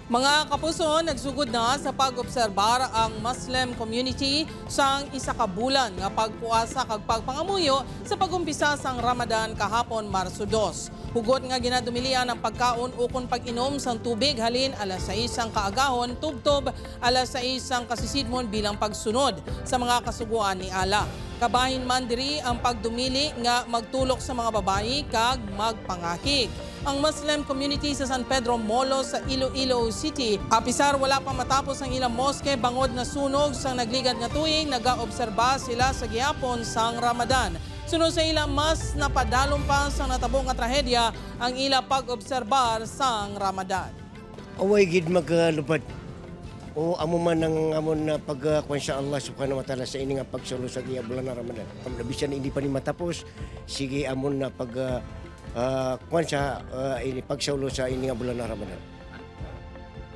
Mga kapuso, nagsugod na sa pag-obserbar ang Muslim community sang isa ka bulan nga pagpuasa kag pagpangamuyo sa pagumpisa sang Ramadan kahapon, Marso 2. Hugot nga ginadumilian ang pagkaon ukon pag-inom sang tubig halin alas 6 sang kaagahon tubtob alas 6 sang kasisidmon bilang pagsunod sa mga kasuguan ni Allah. Kabahin man diri ang pagdumili nga magtulok sa mga babayi kag magpangakig. Ang Muslim community sa San Pedro Molo sa Iloilo City, apisar wala pa matapos ang ilang moske bangod na sunog sang nagligad nga tuig, nagaobserba sila sa gihapon sang Ramadan. Sunod sa ila, mas napadalom pa sang natabo nga trahedya ang ila pag-obserbar sang Ramadan. Away gid magalupad. O amo man ang amon na pagkuan sa Allah subhanahu wa ta'ala sa ini nga pagsulo sa iya bulan na Ramadan. Bisan hindi pa ni matapos, sige amon na pag kuan sa ini pagsaulo sa ini nga bulan na Ramadan.